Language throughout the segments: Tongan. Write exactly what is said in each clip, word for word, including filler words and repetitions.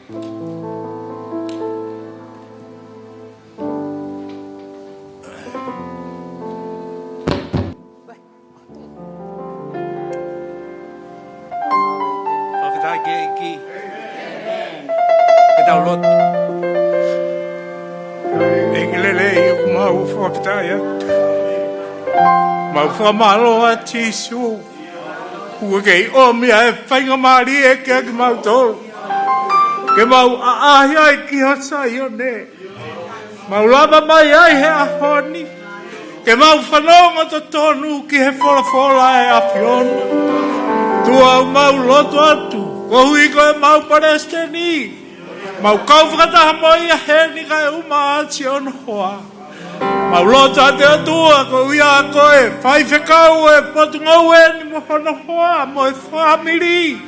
Fakafetaʻi ki he ʻEiki. Ke tau lotu. ʻEiki lelei, ʻoku mau fakafetaʻi atu. Mau fakamālō atu Sīsū. Kuo ke ʻomi ʻa e faingamālie kiate kimautolu ke mau ʻaʻahi ai ki ho Saione. Mau lava mai ai he ʻaho ni ke mau fanongo totonu ki he folofola ʻa e ʻAfiona. ʻOtua, ʻoku mau lotu atu koeʻuhi ko ʻemau palesiteni. Mau kau fakataha mo ia heni kae ʻuma ʻa siʻono hoa. Mau lotu atu ʻOtua koeʻuhi ko e faifekau ʻo e potungāue ni mo hono hoa mo e fāmili.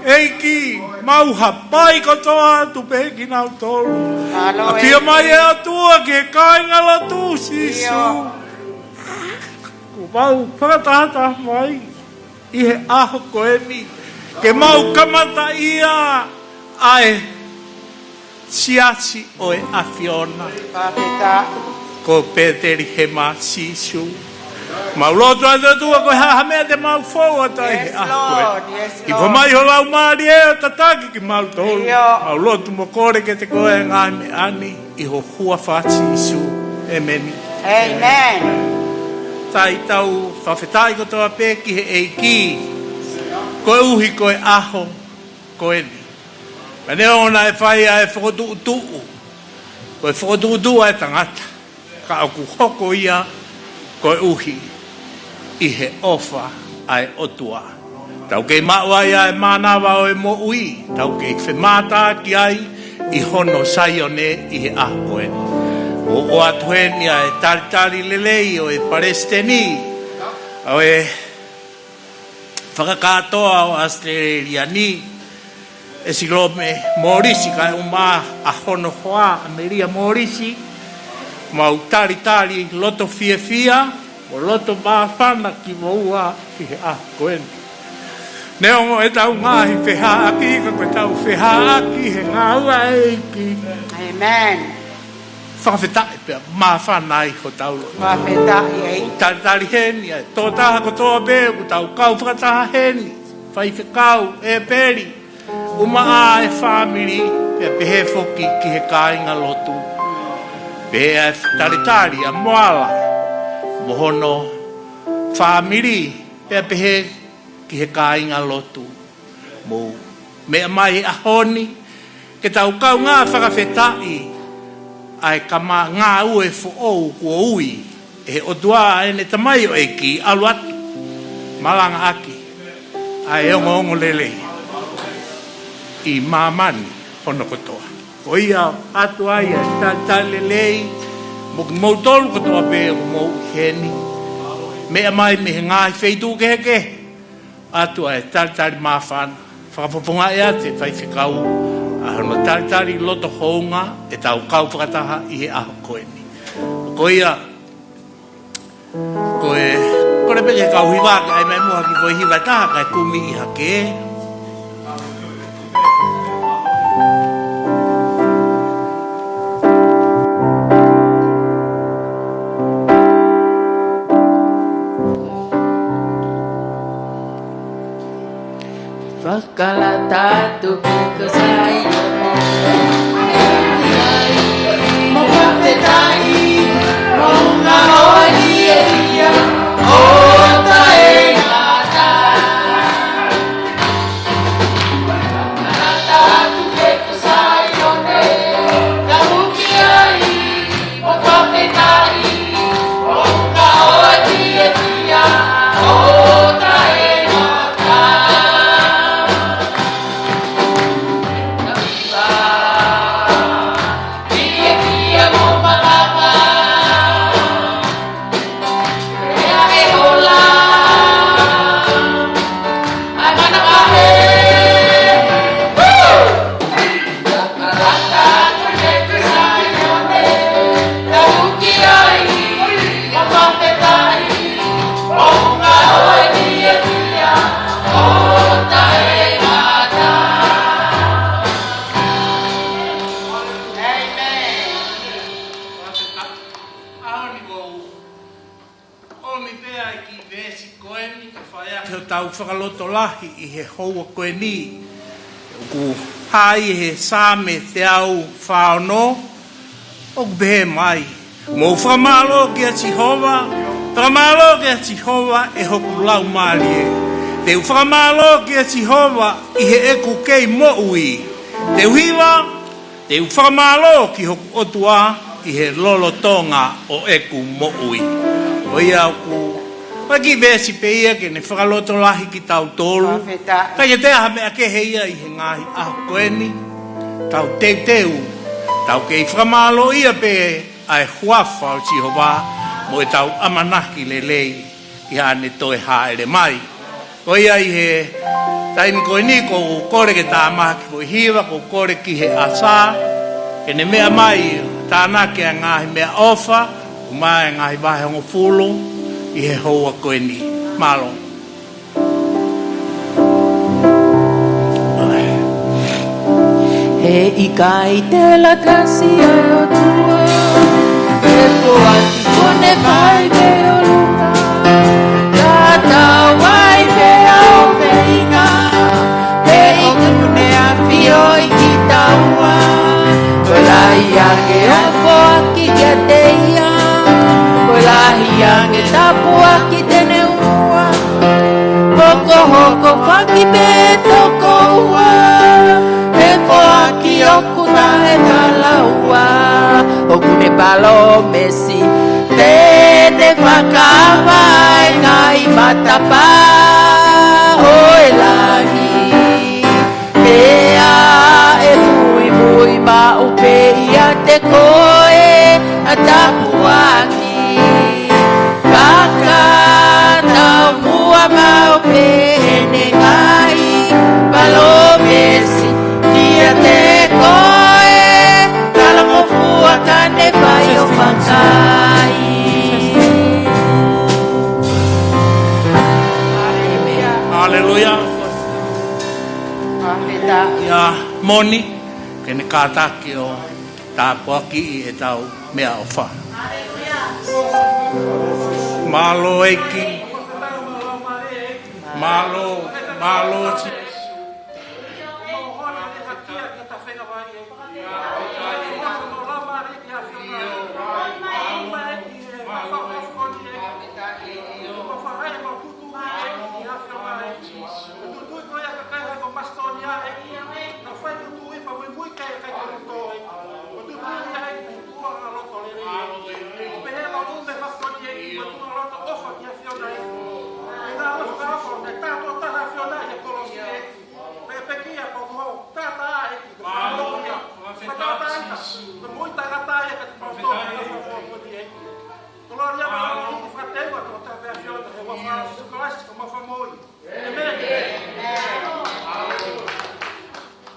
ʻEiki, mau hapai kotoa atu pē kinautolu. ʻAfio mai ʻe ʻOtua ki he kāingalotu Sīsū. ʻOku mau fakatahataha mai ʻi he ʻaho ko eni ke mau kamataʻia ʻa e siasi ʻo e ʻAfiona. Ko Petelihema Sīsū. Mau lotu atu ʻOtua ko e hā ha meʻa te mau fou atu ai he ʻaho ko eni. Hifo mai ho Laumālie ʻo tataki kimautolu. Mau lotu mo kole kiate koe ngaahi meʻa ni ʻi ho huafa Sīsū. ʻEmeni. Tāʻitau fakafetaʻi kotoa pē ki he ʻEiki koeʻuhi ko e ʻaho ko eni. Pea neongo naʻe fai ʻa e fokotuʻutuʻu, ko e fokotuʻutuʻu ʻa e tangata, ka ʻoku hoko ia koeʻuhi ʻi he ʻofa ʻa e ʻOtua. Tau kei maʻu ai ʻa e mānava ʻo e moʻui, tau kei femātaaki ai ʻi hono Saione ʻi he ʻaho ko eni. ʻOku ʻoatu heni ʻa e talitali lelei ʻo e palesiteni ʻo e fakakātoa ʻo ʻAositelēlia ni, ʻEsilome Mōlisi, kae ʻuma ʻa hono hoa ʻAmelia Mōlisi. Mau talitali loto fiefia mo loto māfana kimoua ʻi he ʻaho ko eni. Neongo ʻetau ngaahi feʻaʻaki, ka ko ʻetau feʻaʻaki he ngāue ʻa e ʻEiki. Fakafetaʻi pea māfana ai hotau loto. Talitali heni ʻa e tokotaha kotoa pē ʻoku tau kau fakataha heni, faifekau ʻEpeli, ʻuma ʻa e fāmili, pea pehē foki ki he kāingalotu. Pea talitali ʻa Moala mo hono fāmili, pea pehē ki he kāingalotu. Mou meʻa mai he ʻaho ni ke tau kaungā fakafetaʻi ʻa e kama ngāue foʻou kuo ui ʻe he ʻOtua ʻa ʻene tamaioʻeiki ʻalu atu malangaʻaki ʻa e ongoongolelei ʻi māmani hono kotoa. Ko ia ʻoatu ai ʻa e talitali lelei mo kimoutolu kotoa pē ʻoku mou ʻi heni, meʻa mai mei he ngaahi feituʻu kehekehe, ʻoatu ʻa e talitali māfana. Fakafofongaʻi atu ʻe he faifekau ʻa hono talitali loto hounga ʻetau kau fakataha ʻi he ʻaho ko eni. Ko ia, ko e, kole pē ki he kau hiva ke ʻai mai muʻa ha kiʻi foʻi hiva ʻe taha kae kumi ʻi hake. Fakalata atu ki ho Saione, mo fakafetaʻi, mo ngāue ʻi he ʻEiki, ʻo taʻengata. Fakalotolahi ʻi he houa ko eni, ʻoku hā ʻi he Saame teau fā ono, ʻoku pehē mai: Mou fakamālō kia Sihova, fakamālō kia Sihova ʻe hoku laumālie. Te u fakamālō kia Sihova ʻi heʻeku kei moʻui. Te u hiva, te u fakamālō ki hoku ʻOtua ʻi he lolotonga ʻo ʻeku moʻui. Ko ia ʻoku, ʻoku kiʻi veesi pē ia ke ne fakalotolahi kitautolu. Fakafetaʻi. Kae ʻikai ke toe ʻi ai ha meʻa kehe ia ʻi he ngaahi ʻaho ko eni. Tau teuteu, tau kei fakamālōʻia pē ʻa e huafa ʻo Sihova mo ʻetau ʻamanaki lelei ki haʻane toe hāʻele mai. Ko ia ʻi he taimi ko eni ʻoku ou kole ke tāmaha kiʻi foʻi hiva, ʻoku ou kole ki he ʻasā ke ne meʻa mai ʻo tānaki ʻa e ngaahi meʻaʻofa, ʻumaʻā e ngaahi vahe hongofulu ʻi he houa ko eni. Mālō. He ʻikai te lakasi ʻa e ʻOtua, he poaki kuo ne fai mei ʻolunga, ka tau ai pē ʻa e feinga, he ʻoku ne ʻafioʻi kitaua. Ko e lahi ange ʻa e poaki kiate ia, ko e lahi ange ʻa e tāpuaki te ne ʻoua, hokohoko foki pē tokoua, he foaki ʻoku taʻe kalaua. ʻOku ne palōmesi te ne fakaava ʻa e ngaahi matapā ʻo e langi, pea ʻe muimui maʻu pē ʻiate koe ʻa e tāpuaki. Ka ka taumuʻa maʻu pē ʻene ngaahi palōmesi kiate koe, talangofua ka ne fai ʻo fakaai. Haleluia. Ia moni, ke ne kātaki ʻo tāpuakiʻi ʻetau meʻaʻofa. Mālō ʻEiki. Mālō, mālō Sīsū.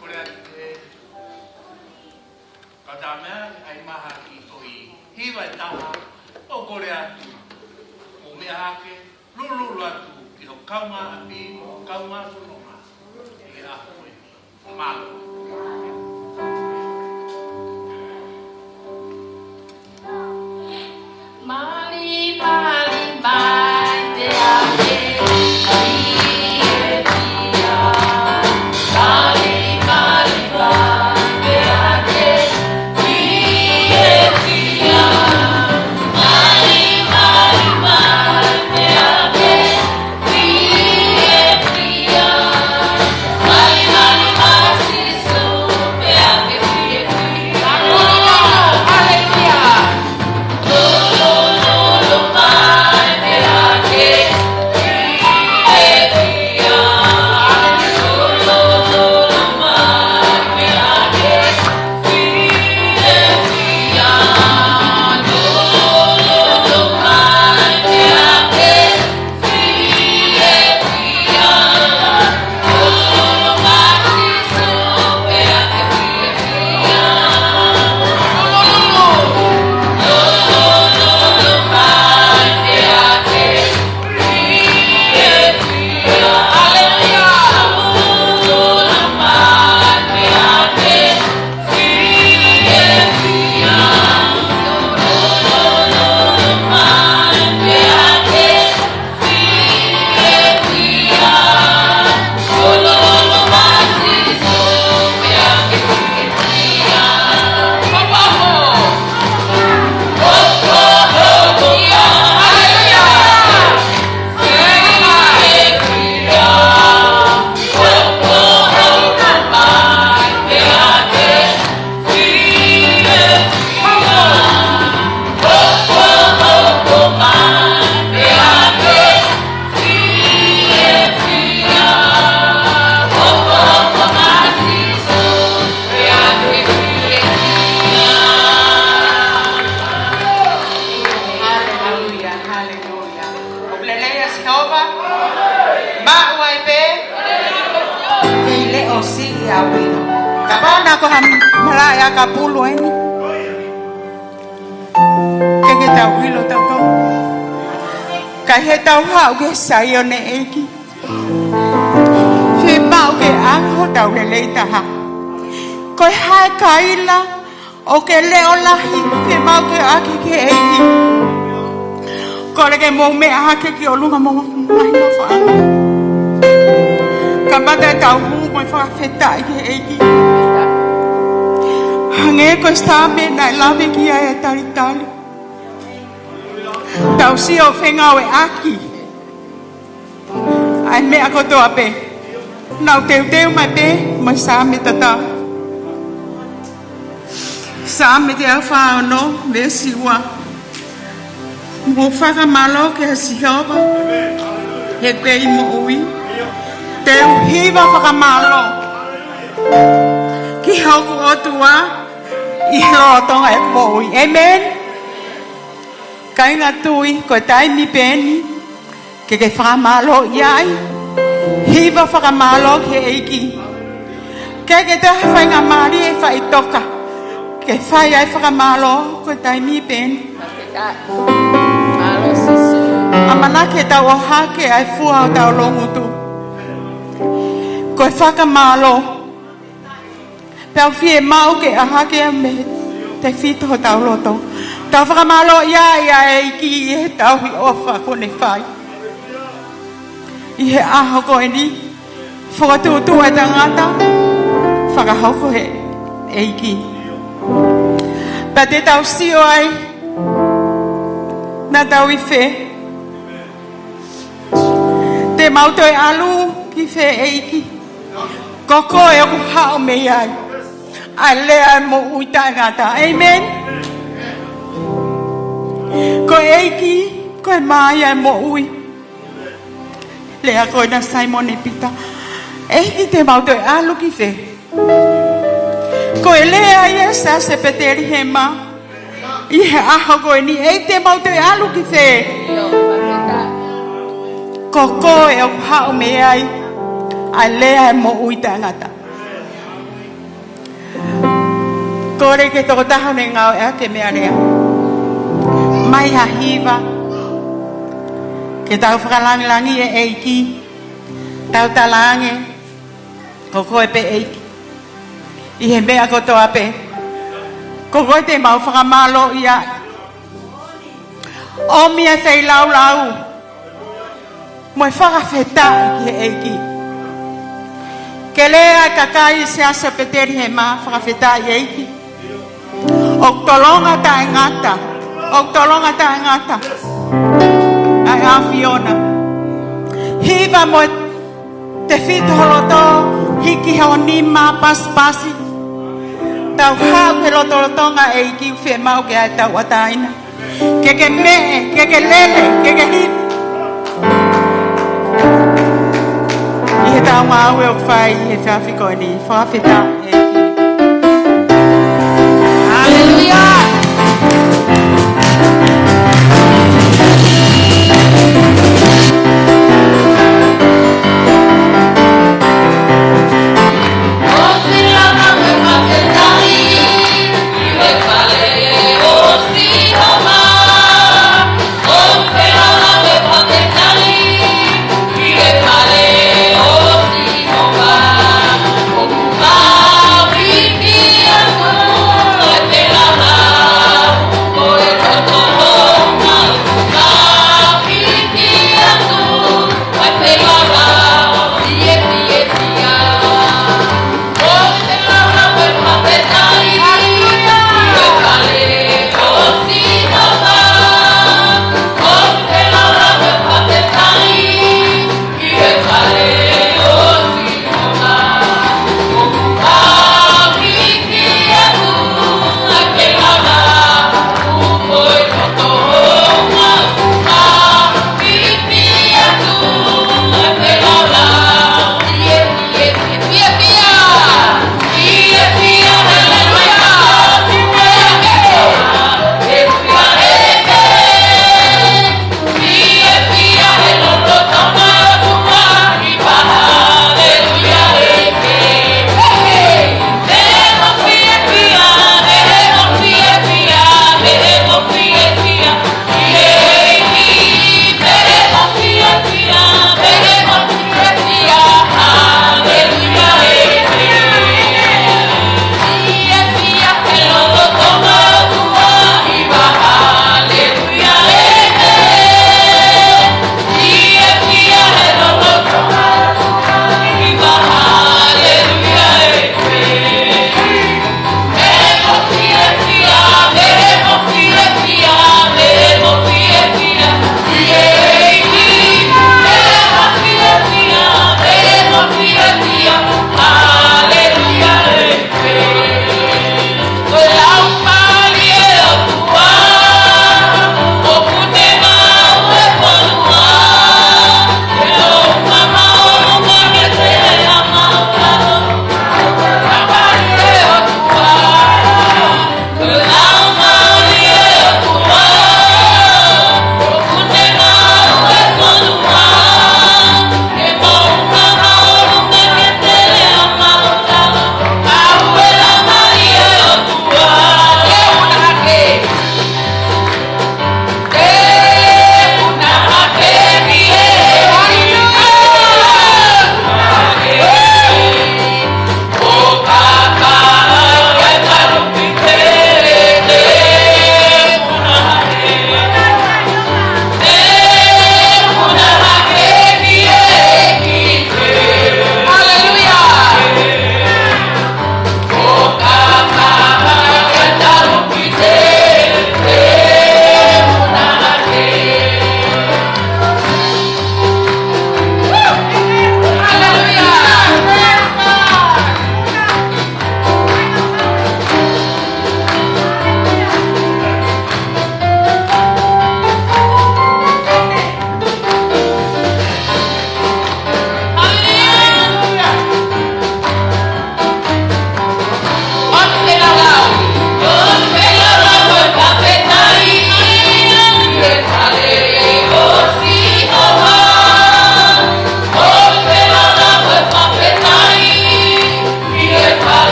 Kole atu ē, ka tā meʻa ai maha ki toi hiva ʻe taha, ʻo kole atu, ʻo meʻa hake, lulululu atu ki ho kaungāʻapi, ho kaungāfononga, ʻi he ʻaho ko eni. Mālō. Mali, mali, mai te ake, i e pia. Mali, mali, mai te ake, i e pia. Mali, mali, mai te ake, i e pia. Mali, mali, mai te Tau ʻilo. Kapau naʻa ko ha malaʻe ʻakapulu eni, ʻikai ke tau ʻilo tautolu. Ka ʻi heʻetau haʻu ki he Saione ʻEiki, fiemaʻu ke ʻalu hotau lelei taha. Ko e hā e kaila ʻoku ke leʻo lahi, fiemaʻu ke ʻohake ki he ʻEiki. Kole ke mou meʻa hake ki ʻolunga mo ngaahi nofoʻanga. Kamata ʻetau hū mo e fakafetaʻi ki he ʻEiki. Hangē ko e Saame naʻe lave ki ai e talitali. Tau sio fengāueʻaki ʻa e meʻa kotoa pē. Nau teuteu mai pē mo e Saame tatau. Saame teau fā ono, veesi ua. Mou fakamālō kia Sihova, he ʻoku kei moʻui. Te u hiva fakamālō ki hoku ʻOtua ʻi he lolotonga ʻeku moʻui. ʻĒmeni. Kāinga tui, ko e taimi pē eni ke ke fakamālō ai. Hiva fakamālō ki he ʻEiki. ʻIkai ke toe ha faingamālie ʻe faʻitoka ke fai ai fakamālō, ko e taimi pē eni. ʻAmanaki ke tau ʻohake ʻa e fua ʻo hotau loungutu. Ko e fakamālō. Pea ʻoku fiemaʻu ke ʻohake ia mei he tefito hotau loto. Tau fakamālō ia ʻi he ʻEiki ʻi he tauhi ʻofa kuo ne fai ʻi he ʻaho ko eni. Fakatuʻutuʻu e tangata, fakahoko he ʻEiki. Pea te tau sio ai, naʻa tau ʻi fē? Te mau toe ʻalu ki fē ʻEiki? Ko koe ʻoku haʻu mei ai ʻa e lea ʻo e moʻui taʻengata. ʻĒmeni. Ko e ʻEiki, ko e mā ia ʻo e moʻui. Lea ko ena ʻa Saimone Pita. ʻEiki, te mau toe ʻalu ki fē? Ko e lea ia ʻa e Siasi ʻo Petelihema ʻi he ʻaho ko eni, ʻEiki, te mau toe ʻalu ki fē? Ko koe ʻoku haʻu mei ai ʻa e lea ʻo e moʻui taʻengata. Kole ki he tokotaha ʻoku ne ngāueʻaki e meʻalea, mai ha hiva ke tau fakalāngilangiʻi e ʻEiki. Tau talaange, ko koe pē ʻEiki ʻi he meʻa kotoa pē. Ko koe te mau fakamālōʻia ai. ʻOmi e feilaulau mo e fakafetaʻi ki he ʻEiki. Ke lea e kakai ʻo e Siasi ʻo Petelihema, fakafetaʻi ʻEiki. ʻOku tolonga taʻengata, ʻoku tolonga taʻengata ʻa e ʻAfiona. Hiva mo e tefito ho loto, hiki ho nima, pasipasi. Tau haʻu ki he lotolotonga ʻo e ʻEiki, ʻoku fiemaʻu ke ʻai ʻetau ʻatāina. Ke ke meʻe, ke ke lele, ke ke hiva ʻi heʻetau ngāue ʻoku fai he efiafi ko eni. Fakafetaʻi ʻEiki. Haleluia.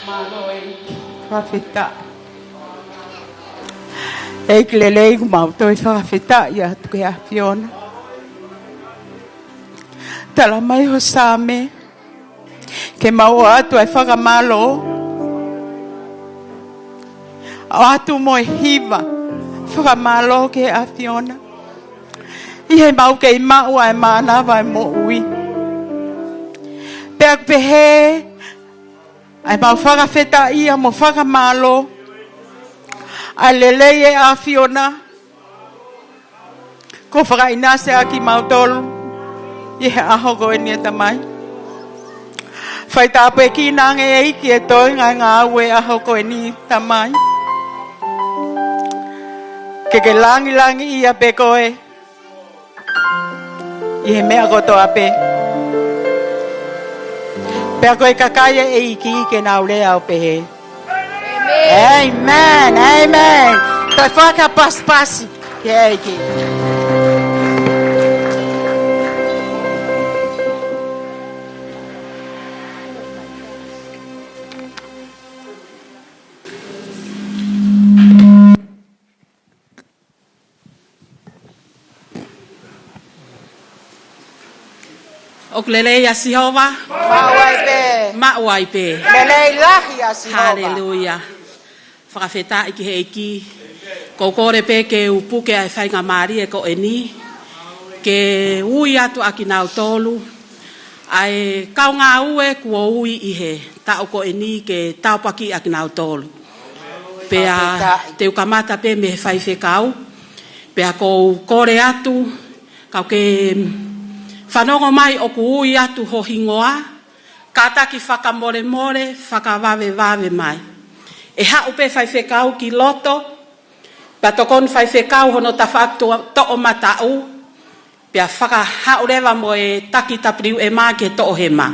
Fakafetaʻi. ʻEiki lelei, ʻoku mau toe fakafetaʻi atu ki he ʻAfiona. Tala mai ho Saame, ke mau ʻoatu ʻa e fakamālō. ʻOatu mo e hiva fakamālō ki he ʻAfiona. ʻI heʻemau kei maʻu ʻa e mānava ʻo e moʻui. Pea ʻoku pehē ʻa ʻemau fakafetaʻia mo fakamālō ʻa e lelei ʻa e ʻAfiona kuo fakaʻinasi ʻaki kimautolu ʻi he ʻaho ko eni, ʻe Tamai. Fai tāpuekina ange ʻEiki e toenga e ngāue ʻo e ʻaho ko eni, Tamai. Ke ke langilangiʻia pē koe ʻi he meʻa kotoa pē. Pea ko e kakai ʻa e ʻEiki ke nau lea ʻo pehē, ʻĒmeni, ʻēmeni. Toe fakapasipasi ki he ʻEiki. ʻOku lelei ʻa Sihova. Maʻu ai pē. Maʻu ai pē. Lelei lahi ʻa Sihova. Haleluia. Fakafetaʻi ki he ʻEiki. ʻOku ou kole pē ke u puke ʻa e faingamālie ko eni ke ui atu ʻa kinautolu ʻa e kau ngāue kuo ui ʻi he taʻu ko eni ke tāpuakiʻi ʻa kinautolu. Pea te u kamata pē mei he faifekau. Pea ʻoku ou kole atu, kapau ʻoku ke fanongo mai ʻoku ui atu ho hingoa, kātaki fakamolemole, fakavavevave mai. ʻE haʻu pē faifekau ki loto, pea tokoni faifekau hono tafaʻaki to-, toʻomataʻu, pea fakahaʻu leva mo e taki W M ki he toʻohema,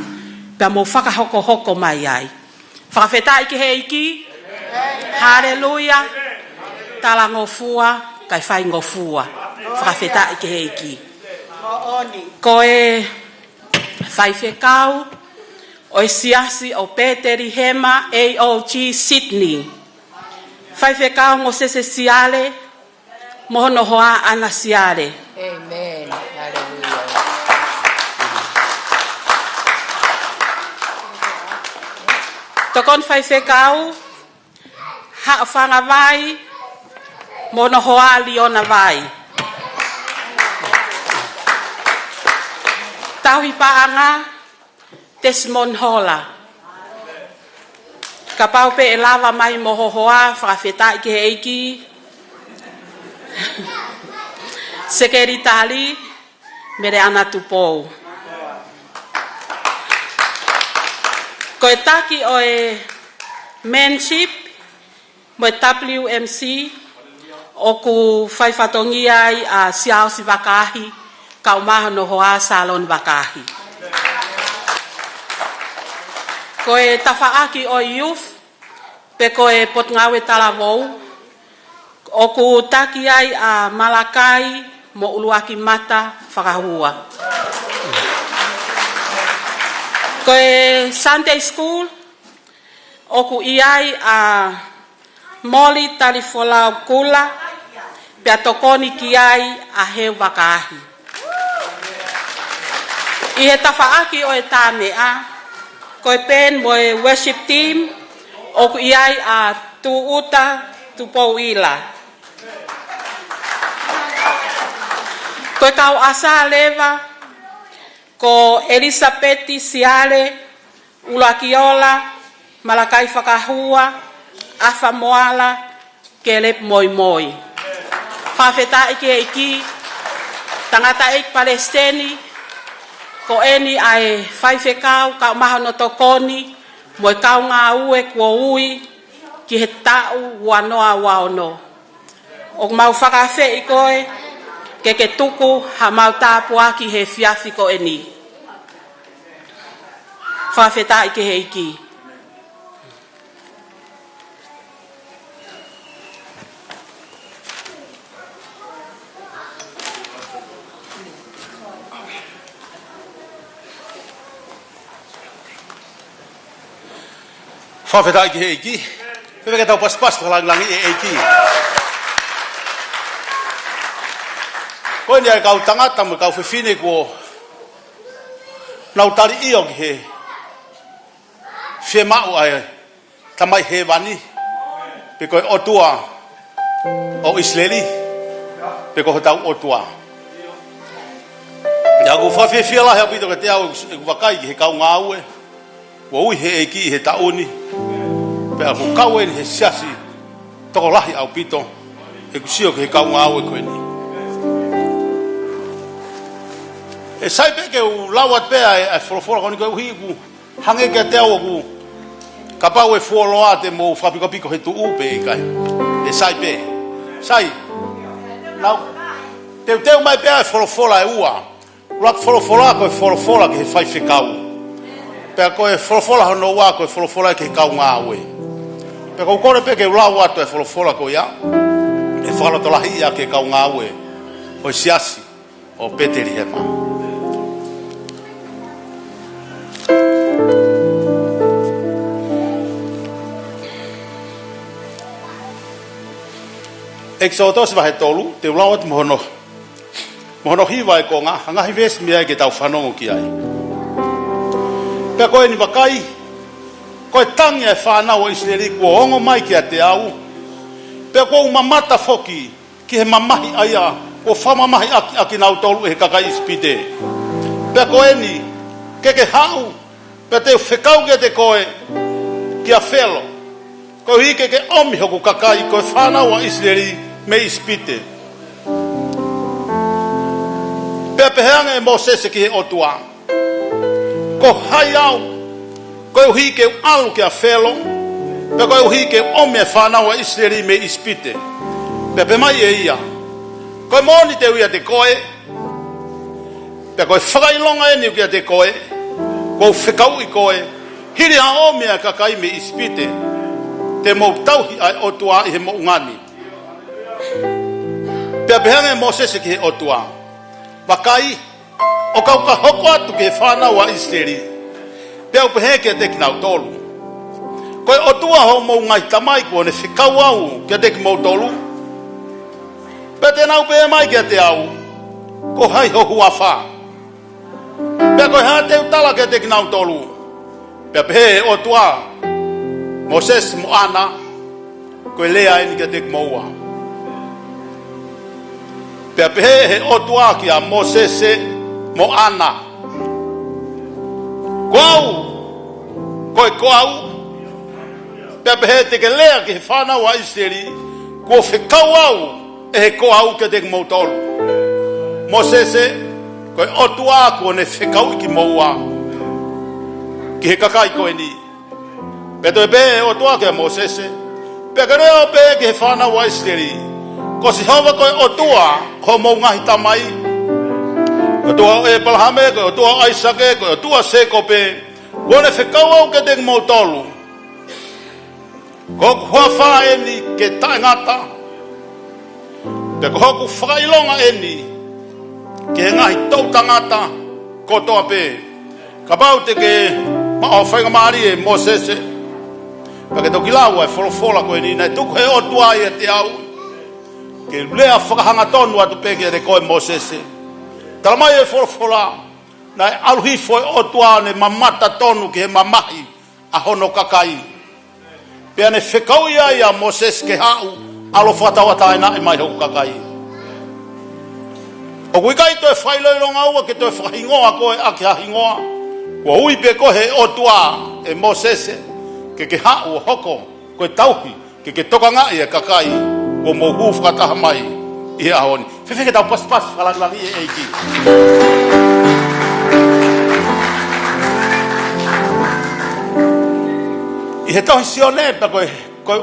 pea mou fakahokohoko mai ai. Fakafetaʻi ki he ʻEiki. Haleluia. Talangofua, kae faingofua. Fakafetaʻi ki he ʻEiki. Ko e faifekau ʻo e siasi ʻo Petelihema A O G Sydney, Faifekau Mōsese Siale, mo hono hoa ʻAna Siale. ʻĒmeni. Haleluia. Tokoni faifekau Haʻofanga Vai, mo hono hoa Liona Vai. Tauhi paʻanga, Tesimoni Hola. Kapau pē ʻe lava mai mo ho hoa, fakafetaʻi ki he ʻEiki. Sekelitali, Meleana Tupou. Ko e taki ʻo e Menship mo e W M C, ʻoku fai fatongia ai ʻa Siaosi Vakaahi, kaeʻumaʻā hono hoa Saloni Vakaahi. Ko e tafaʻaki ʻo e Youth, pe ko e Potungāue Talavou, ʻoku taki ai ʻa Malakai mo ʻUluakimata Fakahua. Ko e Sunday School, ʻoku ʻi ai ʻa Moli Talifolau Kula, pea tokoni ki ai ʻa Heu Vakaahi. ʻI he tafaʻaki ʻo e tā meʻa, ko e band mo e worship team, ʻoku ʻi ai ʻa Tūʻuta Tupouʻila. Ko e kau ʻasā leva, ko Elisapeti Siale, ʻUluakiola, Malakai Fakahua, ʻAfa Moala, Kelepi Moimoi. Fakafetaʻi ki he ʻEiki, tangataʻeiki palesiteni, ko eni ʻa e faifekau, kaeʻumaʻā hono tokoni, mo e kau ngāue kuo ui ki he taʻu ua noa ua ono. ʻOku mau fakaafeʻi koe ke ke tuku haʻamau tāpuaki he efiafi ko eni. Fakafetaʻi ki he ʻEiki. Fakafetaʻi ki he ʻEiki. Fēfē ke tau pasipasi fakalāngilangiʻi e ʻEiki? Ko eni ʻa e kau tangata mo e kau fefine kuo nau tali ʻio ki he fiemaʻu ʻa e Tamai Hēvani, pe ko e ʻOtua ʻo ʻIsileli, pe ko hotau ʻOtua. ʻIo, ʻoku fakafiefia lahi ʻaupito kiate au ʻeku, ʻeku vakai ki he kau ngāue kuo ui he ʻEiki he taʻu ni, pea ʻoku kau eni he siasi tokolahi ʻaupito ʻeku sio ki he kau ngāue ko eni. ʻE sai pē ke u lau atu pē ʻa e, ʻa e folofola ko eni koeʻuhi ʻoku hangē kiate au ʻoku, kapau ʻe fuoloa te mou fakapikopiko he tuʻu pe ʻikai. ʻE sai pē. Sai. Nau teuteu mai pē ʻa e folofola ʻe ua. ʻUluaki folofola ko e folofola ki he faifekau. Pea ko e folofola hono ua ko e folofola ki he kau ngāue. Pea ʻoku ou kole pē ke u lau atu e folofola ko ia, ʻe fakalotolahiʻi ʻaki e kau ngāue ʻo e siasi ʻo Petelihema. ʻEkisoto vahe tolu, te u lau atu mo hono, mo hono hiva e konga, ha ngaahi veesi mei ai ke tau fanongo ki ai. Pea ko eni vakai, ko e tangi ʻa e fānau ʻa ʻIsileli kuo ongo mai kiate au, pea kuo u mamata foki ki he mamahi ʻa ia kuo fakamamahiʻaki ʻakinautolu ʻe he kakai ʻIsipite. Pea ko eni, ke ke haʻu, pea te u fekau kiate koe kia Felo, koeʻuhi ke ke ʻomi hoku kakai ko e fānau ʻa ʻIsileli mei ʻIsipite. Pea pehē ange ʻe Mōsese ki he ʻOtua, Ko hai au, koeʻuhi ke u ʻalu kia Felo, pea koeʻuhi ke u ʻomi e fānau ʻa ʻIsileli mei ʻIsipite? Pea pehē mai ʻe ia, Ko e moʻoni te u ʻiate koe, pea ko e fakaʻilonga eni ʻoku ʻiate koe, kuo u fekauʻi koe, hili ha ʻomi ʻa e kakai mei ʻIsipite, te mou tauhi ʻa e ʻOtua ʻi he moʻunga ni. Pea pehē ange ʻe Mōsese ki he ʻOtua, Vakai, ʻo ka u ka hoko atu ki he fānau ʻa ʻIsileli, pea u pehē kiate kinautolu, Ko e ʻOtua hoʻomou ngaahi tamai kuo ne fekau au kiate kimoutolu, pea te nau pehē mai kiate au, Ko hai ho huafa? Pea ko e hā te u tala kiate kinautolu? Pea pehē ʻe he ʻOtua, Mōsese mo ʻAna, Ko e lea eni kiate kimoua. Pea pehē ʻe he ʻOtua kia Mōsese mo ʻAna, Ko au, ko e ko au. Pea pehē te ke lea ki he fānau ʻa ʻIsileli, Kuo fekau au ʻe he ko au kiate kimoutolu. Mōsese, ko e ʻOtua kuo ne fekauʻi kimoua ki he kakai ko eni. Pea toe pehē ʻe he ʻOtua kia Mōsese, Pea ke lea ʻo pehē ki he fānau ʻa ʻIsileli, Ko Sihova ko e ʻOtua hoʻomou ngaahi tamai, ko e ʻOtua ʻo ʻĒpalahame, ko e ʻOtua ʻo ʻAisake, ko e ʻOtua ʻo Sēkope, kuo ne fekau au kiate kimoutolu, ko hoku huafa eni ke taʻengata, pea ko hoku fakaʻilonga eni ki he ngaahi toʻu tangata kotoa pē. Kapau te ke maʻu ha faingamālie, Mōsese, pea ke toki lau ʻa e folofola ko eni, Naʻe tuku ʻe he ʻOtua ʻiate au ke u lea fakahangatonu atu pē kiate koe, Mōsese. Talamai ʻe he folofola, Naʻe ʻalu hifo e ʻOtua ʻo ne mamata tonu ki he mamahi ʻa hono kakai, pea ne fekauʻi ai ʻa Mōsese ke haʻu, ʻAlu ʻo fakatauʻatāinaʻi mai hoku kakai. ʻOku ʻikai toe fakaʻiloʻilonga ua ke toe fakahingoa koe ʻaki ha hingoa. Kuo ui pē koe ʻe he ʻOtua, ʻe Mōsese, ke ke haʻu ʻo hoko ko e tauhi, ke ke tokangaʻi e kakai kuo mou hū fakataha mai ʻi he ʻaho ni. Fēfē ke tau pasipasi fakalāngilangiʻi e ʻEiki? ʻI he tohi Sione, pea ko e, ko e,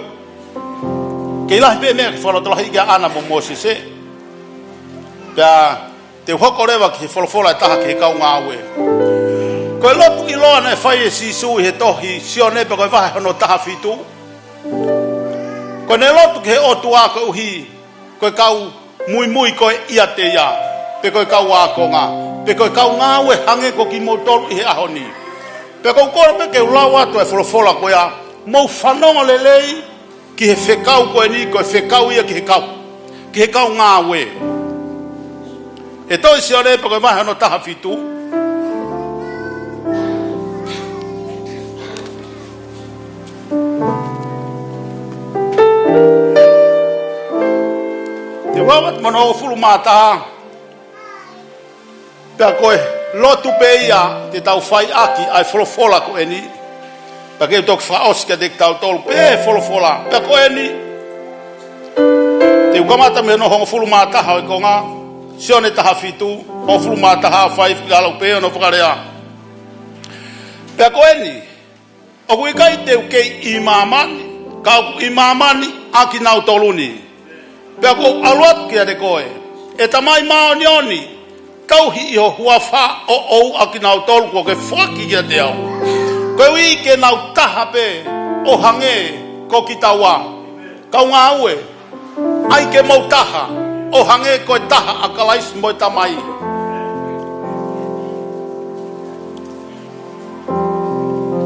kei lahi pē meʻa ke fakalotolahiʻi kia ʻAna mo Mōsese. Pea te u hoko leva ki he folofola ʻe taha ki he kau ngāue. Ko e lotu ʻiloa naʻe fai ʻe Sīsū ʻi he tohi Sione, pea ko e vahe hono taha fitu. Ko ʻene lotu ki he ʻOtua koeʻuhi ko e kau muimui ko ē ʻiate ia, pe ko e kau ākonga, pe ko e kau ngāue hangē ko kimoutolu ʻi he ʻaho ni. Pea ʻoku ou kole pē ke u lau atu e folofola ko ia, Mou fanongo lelei ki he fekau ko eni, ko e fekau ia ki he kau, ki he kau ngāue. ʻE tohi Sione pea ko e vahe hono taha fitu. Te u lau atu mei hono hongofulu mā taha. Pea ko e lotu pē ia te tau fai ʻaki ʻa e folofola ko eni. Pea ke u toki fakaʻosi kiate kitautolu pē folofola. Pea ko eni, te u kamata mei hono hongofulu mā taha ʻo e konga. Sione taha fitu, hongofulu mā taha, fai fika lau pē hono fakalea. Pea ko eni, ʻoku ʻikai te u kei ʻi māmani, ka ʻoku ʻi māmani ʻa kinautolu ni. Pea ʻoku ou ʻalu atu kiate koe, ʻe Tamai māʻoniʻoni, tauhi ʻi ho huafa ʻoʻou ʻa kinautolu kuo ke foaki kiate au, koeʻuhi ke nau taha pē, ʻo hangē ko kitaua. Kau ngāue, ʻai ke mou taha, ʻo hangē ko e taha ʻa Kalaisi mo e Tamai.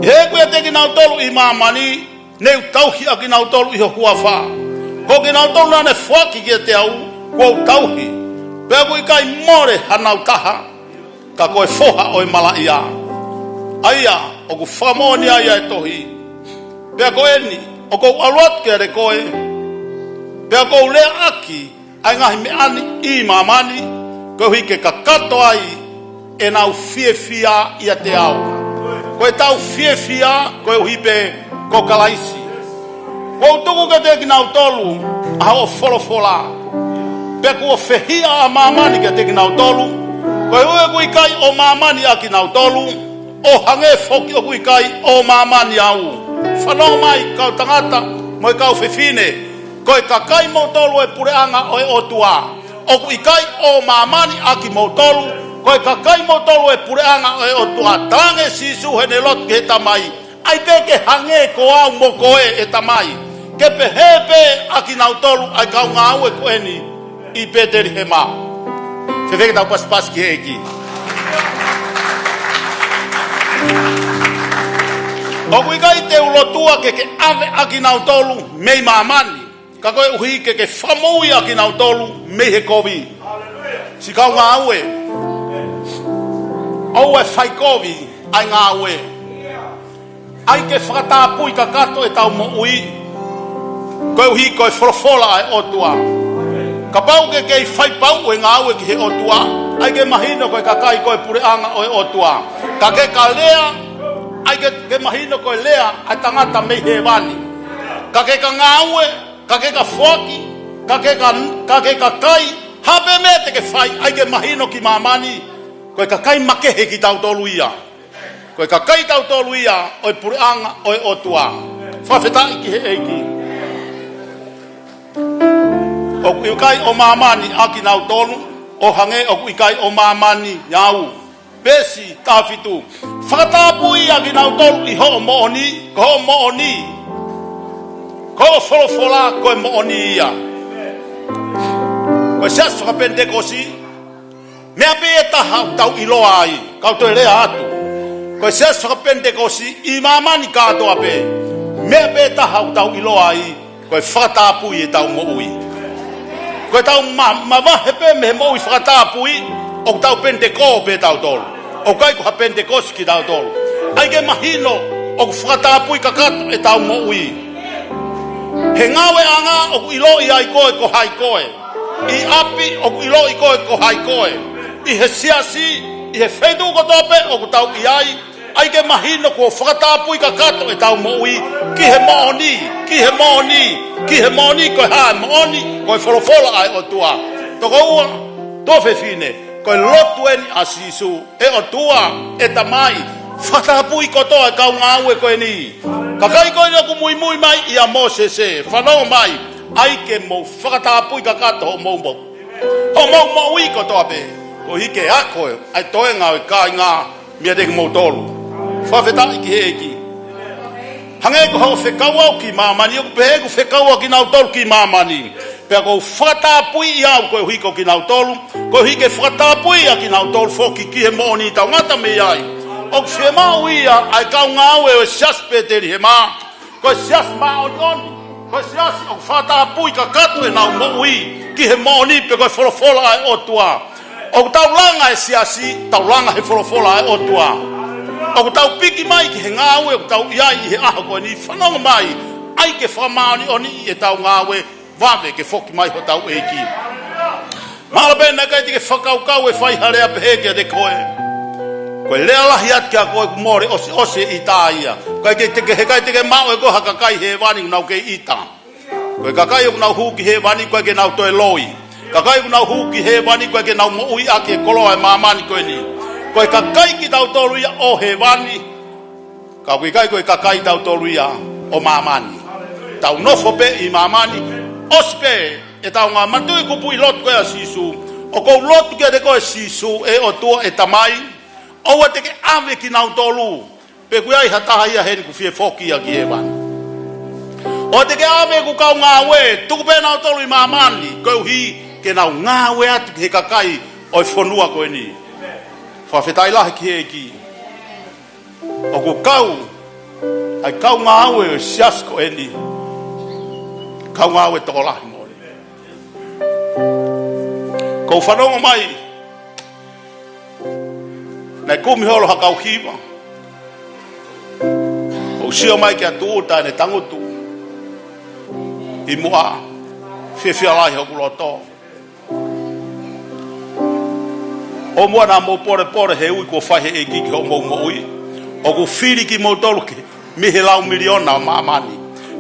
He ʻoku ʻiate kinautolu ʻi māmani, ne u tauhi ʻa kinautolu ʻi ho huafa. Ko kinautolu naʻa ne foaki kiate au, kuo u tauhi. Pea ʻoku ʻikai mole hanau taha, ka ko e foha ʻo e malaʻia, ʻa ia ʻoku fakamoʻoni ai ʻa e tohi. Pea ko eni, ʻoku ou ʻalu atu kiate koe, pea ʻoku ou leaʻaki ʻa e ngaahi meʻa ni ʻi māmani, koeʻuhi ke kakato ai ʻenau fiefia ʻiate au. Ko ʻetau fiefia koeʻuhi pē ko Kalaisi. Kuo u tuku kiate kinautolu ʻa hoʻo folofola, pea kuo fehiʻa ʻa māmani kiate kinautolu, koeʻuhi ʻoku ʻikai ʻo māmani ʻa kinautolu, ʻo hangē foki ʻoku ʻikai ʻo māmani au. Fanongo mai kau tangata mo e kau fefine, ko e kakai moutolu ʻo e puleʻanga ʻo e ʻOtua. ʻOku ʻikai ʻo māmani ʻa kimoutolu, ko e kakai moutolu ʻo e puleʻanga ʻo e ʻOtua. Talaange ʻe Sīsū heʻene lotu ki he Tamai, ʻai pē ke hangē ko au mo koe ʻe Tamai, ke pehē pē ʻa kinautolu ʻa e kau ngāue ko eni ʻi Petelihema. Fēfē ke tau pasipasi ki he ʻEiki? ʻOku ʻikai te u lotua ke ke ʻave ʻa kinautolu mei māmani, ka koeʻuhi ke ke fakamoʻui ʻa kinautolu mei he kovi. Siʻi kau ngāue, ʻoua ʻe fai kovi ʻa e ngāue. ʻAi ke fakatapui kakato ʻetau moʻui koeʻuhi ko e folofola ʻa e ʻOtua. Kapau ke kei fai pau ʻa e ngāue ki he ʻOtua, ʻai ke mahino ko e kakai ko e puleʻanga ʻo e ʻOtua. Ka ke ka lea, ʻai ke, ke mahino ko e lea ʻa e tangata mei hēvani. Ka ke ka ngāue, ka ke ka foaki, ka ke ka, ka ke ka kai, ha pē meʻa te ke fai, ʻai ke mahino ki māmani, ko e kakai makehe kitautolu ia. Ko e kakai tautolu ia ʻo e puleʻanga ʻo e ʻOtua. Fakafetaʻi ki he ʻEiki. ʻOku ʻikai ʻo māmani ʻa kinautolu, ʻo hangē ʻoku ʻikai ʻo māmani au. Veesi taha fitu. Fakatapui ʻa kinautolu ʻi hoʻo moʻoni, ko hoʻo moʻoni, ko hoʻo folofola ko e moʻoni ia. Ko e Siasi faka-Penitekosi, meʻa pē ʻe taha ʻoku tau ʻiloa ai, kau toe lea atu. Ko e Siasi faka-Penitekosi ʻi māmani kātoa pē, meʻa pē ʻe taha ʻoku tau ʻiloa ai, ko e fakatapui ʻetau moʻui. Ko ʻetau ma-, mavahe pē mei he moʻui fakatapui, ʻoku tau Penitekosi pē tautolu. ʻOku ʻikai ko ha Penitekosi kitautolu. ʻAi ke mahino ʻoku fakatapui kakato ʻetau moʻui. He ngāueʻanga ʻoku ʻiloʻi ai koe ko hai koe. ʻI ʻapi ʻoku ʻiloʻi koe ko hai koe. ʻI he siasi, ʻi he feituʻu kotoa pē ʻoku tau ʻi ai, ʻai ke mahino kuo fakatapui kakato ʻetau moʻui ki he moʻoni, ki he moʻoni, ki he moʻoni. Ko e hā e moʻoni? Ko e folofola ʻa e ʻOtua. Tokoua, tuofefine, ko e lotu eni ʻa Sīsū. ʻE ʻOtua, ʻe Tamai, fakatapui kotoa e kau ngāue ko eni. Kakai ko eni ʻoku muimui mai ʻia Mōsese, fanongo mai, ʻai ke mou fakatapui kakato hoʻomou mo-, hoʻomou moʻui kotoa pē, koeʻuhi ke ako ʻa e toenga ʻo e kāinga meiate kimoutolu. Fakafetaʻi ki he ʻEiki. Hangē ko hoʻo fekau au ki māmani, ʻoku pehē ʻeku fekau ʻa kinautolu ki māmani. Pea ʻoku ou fakatapui au koeʻuhi ko kinautolu, koeʻuhi ke fakatapui ʻa kinautolu foki ki he moʻoni, tau ngata mei ai. ʻOku fiemaʻu ia ʻa e kau ngāue ʻo e Siasi Petelihema, Ko e siasi māʻoniʻoni, ko e siasi ʻoku fakatapui kakato ʻenau moʻui ki he moʻoni pē ko e folofola ʻa e ʻOtua. ʻOku tau langa e siasi, tau langa he folofola ʻa e ʻOtua. ʻOku tau piki mai ki he ngāue ʻoku tau ʻi ai ʻi he ʻaho ko eni, fanongo mai, ʻai ke fakamāʻoniʻoniʻi ʻetau ngāue, vave ke foki mai hotau ʻEiki. Mahalo pē naʻe ʻikai te ke fakakaukau e fai ha lea pehē kiate koe. Ko e lea lahi atu kia koe kuo mole ʻosiʻosi e ʻita ia. ʻIkai ke te ke, he ʻikai te ke maʻu ʻe koe ha kakai hēvani ʻoku nau kei ʻita. Ko e kakai ʻoku nau hū ki hēvani ʻoku ʻikai ke nau toe loi. Kakai ʻoku nau hū ki hēvani ʻoku ʻikai ke nau moʻui ʻaki e koloa ʻo e māmani ko eni. Ko e kakai kitautolu ia ʻo hēvani. Ka ʻoku ʻikai ko e kakai tautolu ia ʻo māmani. Tau nofo pē ʻi māmani, ʻosi pē ʻetau ngāue. Manatuʻi e kupuʻi lotu ko ia ʻa Sīsū. ʻOku ou lotu kiate koe Sīsū, ʻe ʻOtua ʻe Tamai, ʻoua te ke ʻave kinautolu, pe ʻoku ʻi ai ha taha ia heni ʻoku fie foki ia ki hēvani. ʻOua te ke ʻave ʻeku kau ngāue, tuku pē nautolu ʻi māmani, koeʻuhi ke nau ngāue atu ki he kakai ʻo e fonua ko eni. Fakafetaʻi lahi ki he ʻEiki. ʻOku kau, ʻa e kau ngāue ʻo e siasi ko eni, kau ngāue tokolahi moʻoni. Ko u fanongo mai, naʻe kumi holo ha kau hiva. ʻOku sio mai kia Tuʻuta ʻene tangutu ʻi muʻa, fiefia lahi hoku loto. ʻOua naʻa mou polepole he ui kuo fai he ʻEiki ki hoʻomou moʻui. ʻOku fili kimoutolu ke mei he lau miliona ʻo māmani.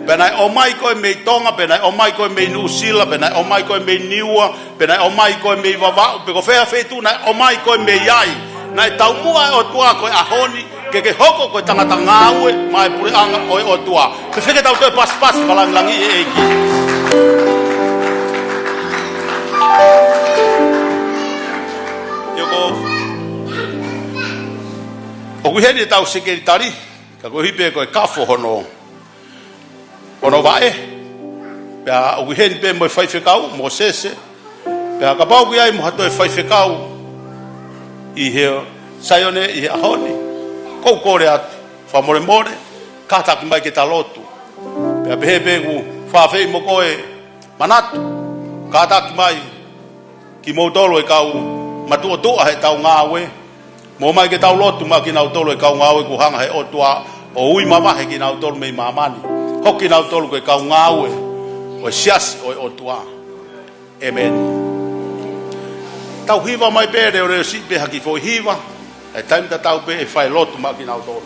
Pe naʻe ʻomai koe mei Tonga, pe naʻe ʻomai koe mei Nuʻusila, pe naʻe ʻomai koe mei Niua, pe naʻe ʻomai koe mei Vavaʻu, pe ko fē feituʻu naʻe ʻomai koe mei ai. Naʻe taumuʻa e ʻOtua ko e ʻaho ni ke ke hoko ko e tangata ngāue maʻa e puleʻanga ʻo e ʻOtua. Fēfē ke tau toe pasipasi fakalāngilangiʻi e ʻEiki? ʻIo ko, ʻoku ʻi heni ʻetau sekelitali, ka koeʻuhi pē ko e kafo hono, hono vaʻe. Pea ʻoku ʻi heni pē mo e faifekau, Mōsese. Pea kapau ʻoku ʻi ai mo ha toe faifekau ʻi he Saione ʻi he ʻaho ni, ʻoku ou kole atu, fakamolemole, kātaki mai ke ta lotu. Pea pehē pē ʻoku fakaafeʻi mo koe Manatu, kātaki mai kimoutolu e kau matuʻotuʻa heʻetau ngāue. Mou ō mai ke tau lotu maʻa kinautolu e kau ngāue kuo hanga he ʻOtua ʻo ui mavahe kinautolu mei māmani. Hoko kinautolu ko e kau ngāue ʻo e siasi ʻo e ʻOtua. ʻĒmeni. Tau hiva mai pē leoleo siʻi pē ha kiʻi foʻi hiva, ʻa e taimi tatau pē ʻe fai lotu maʻa kinautolu.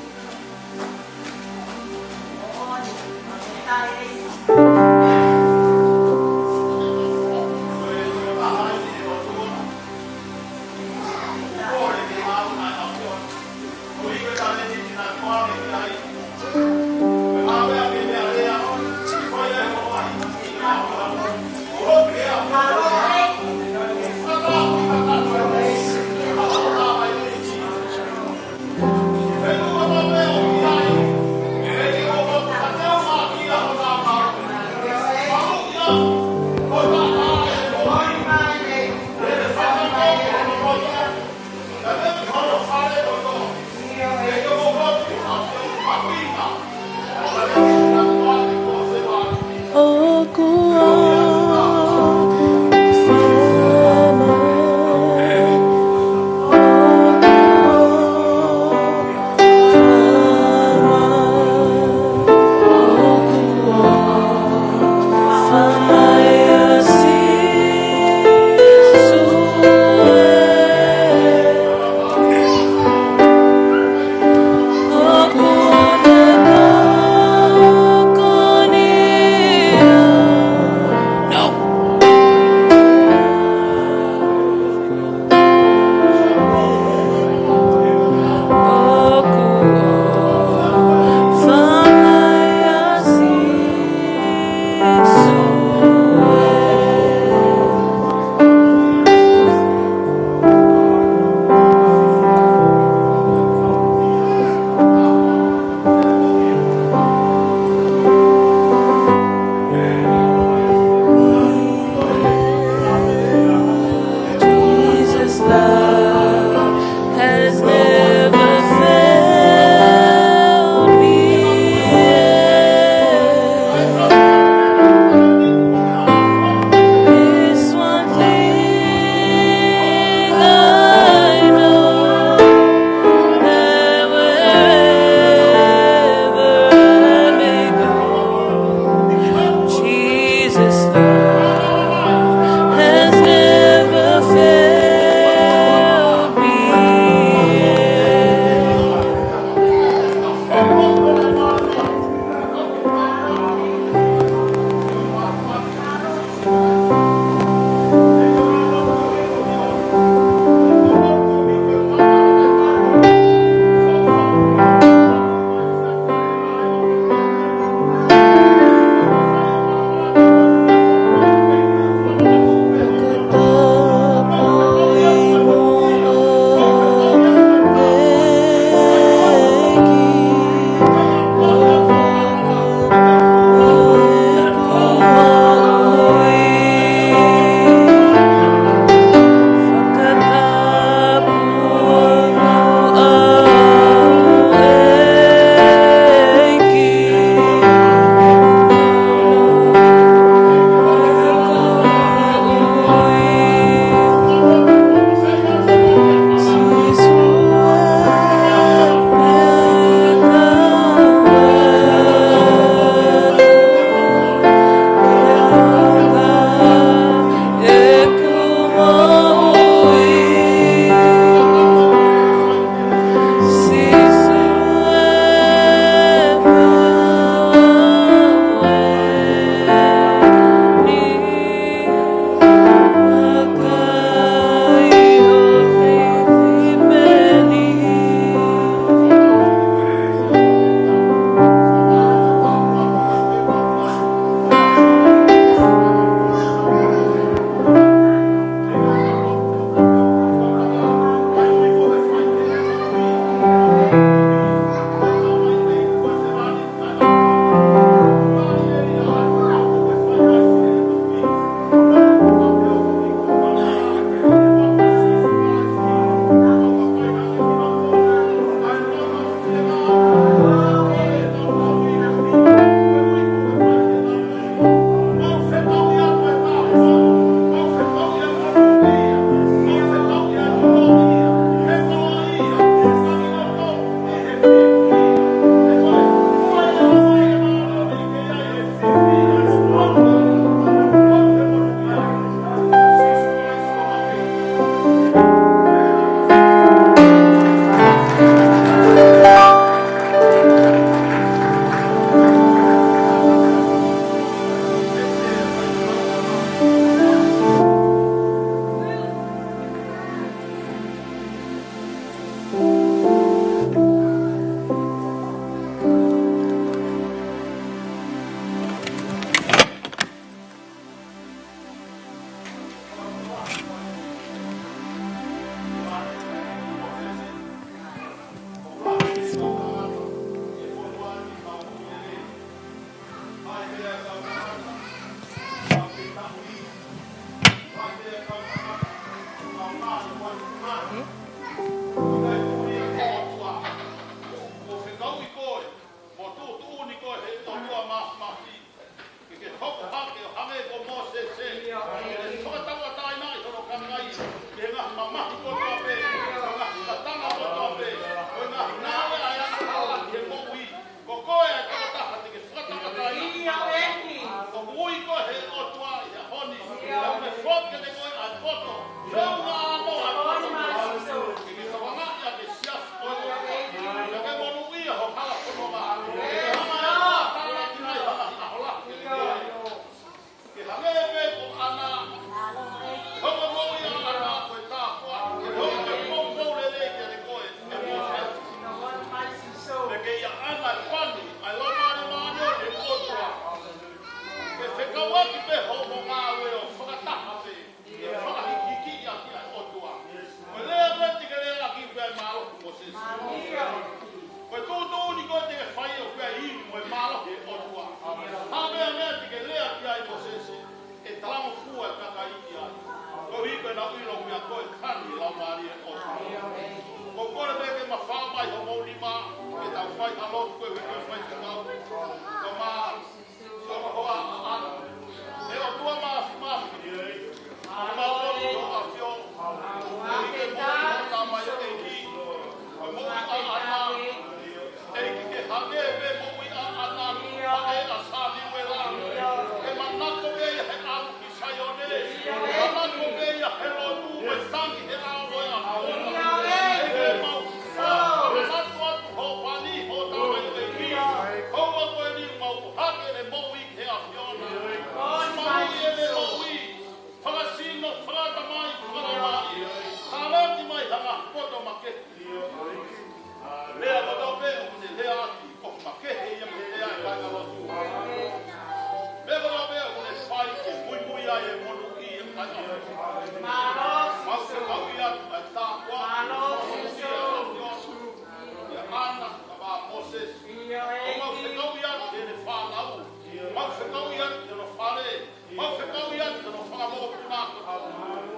Mau fekauʻi atu hono fakamoʻoni.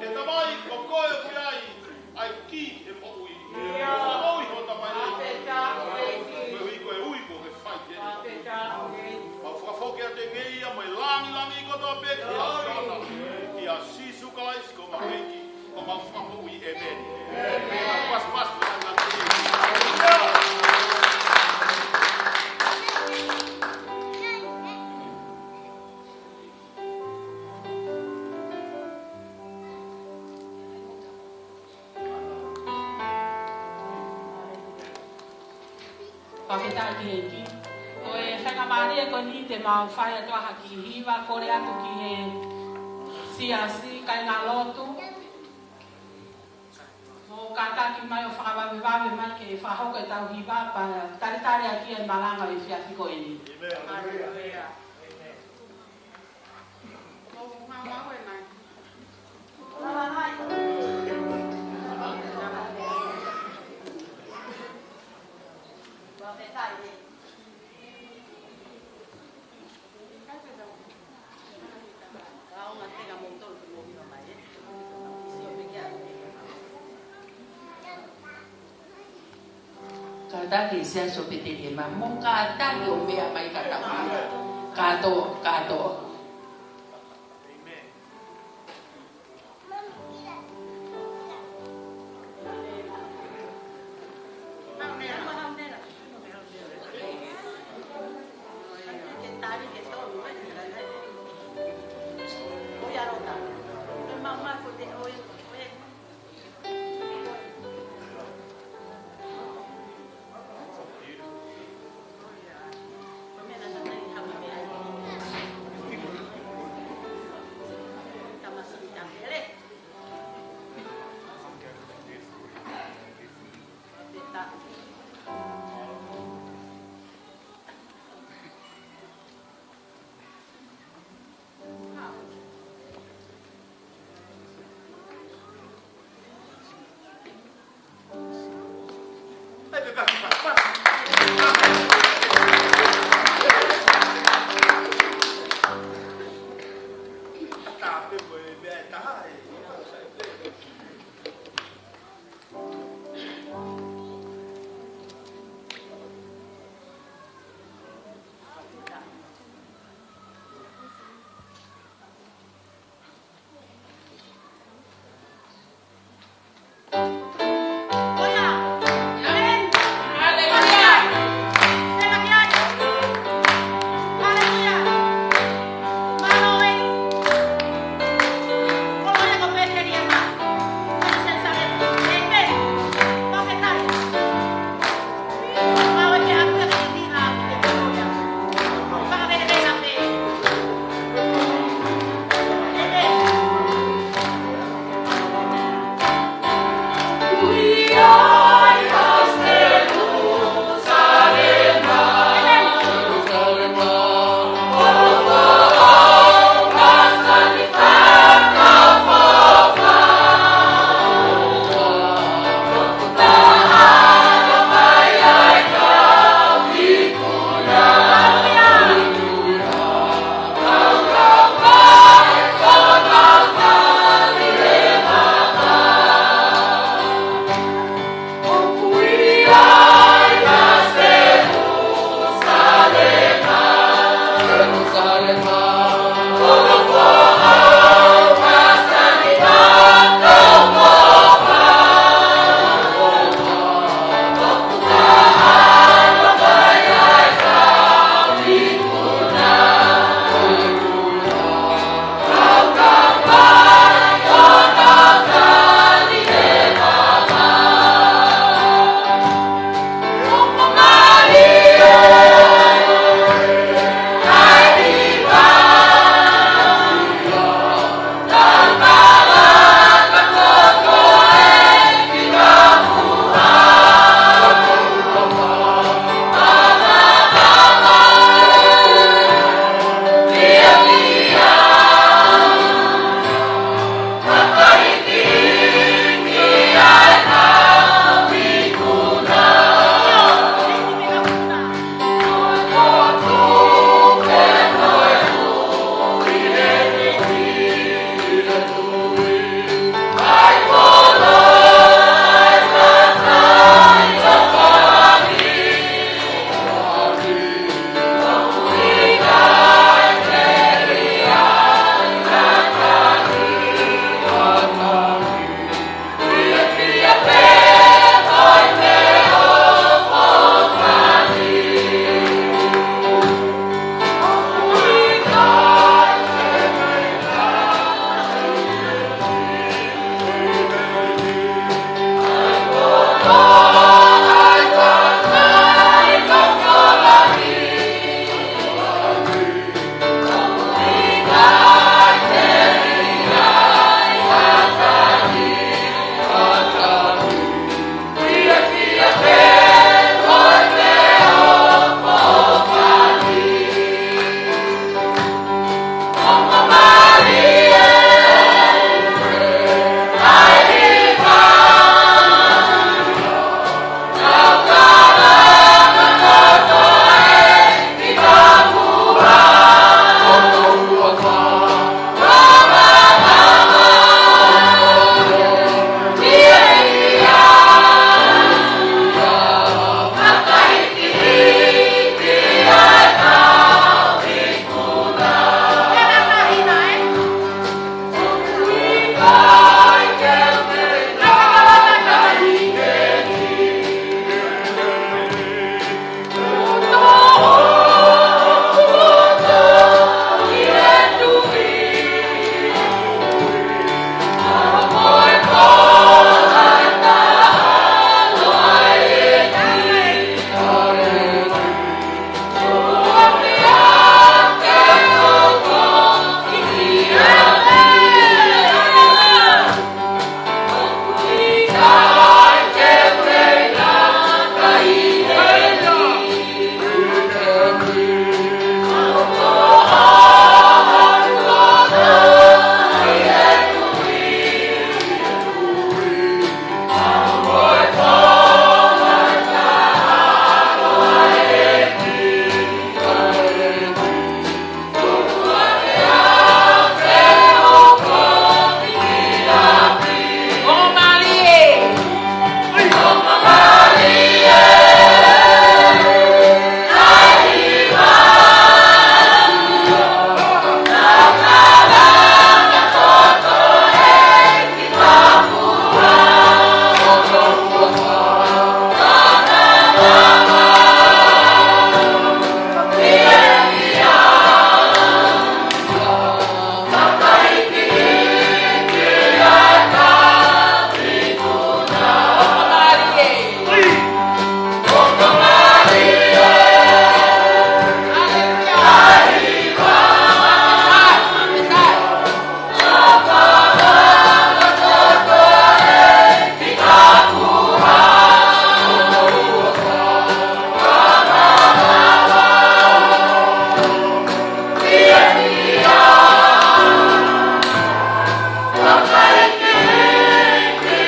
ʻE Tamai, ko koe ʻoku ʻi ai ʻa e kī ki he moʻui. Fakamoʻui ho tamai. Koeʻuhi ko e ui kuo ke fai ʻeni. Mau fakafoki atu ʻa e ngeia mo e lāngilangi kotoa pē ki he ʻAfiona. ʻIa Sīsū Kalaisi ko homau ʻEiki, ko homau Fakamoʻui, ʻēmeni. Pasipasi, lāngilangi. Fakafetaʻi ki he ʻEiki. Ko e faingamālie ko eni te mau fai atu ha kiʻi hiva, kole atu ki he siasi, kāingalotu, mou kātaki mai ʻo fakavavevave mai ke fakahoko ʻetau hiva pea talitali ʻaki e malanga ʻo e efiafi ko eni. Haleluia. Kātaki siasi ʻo Petelihema, mou kātaki ʻo meʻa mai kātoa. Kātoa, kātoa.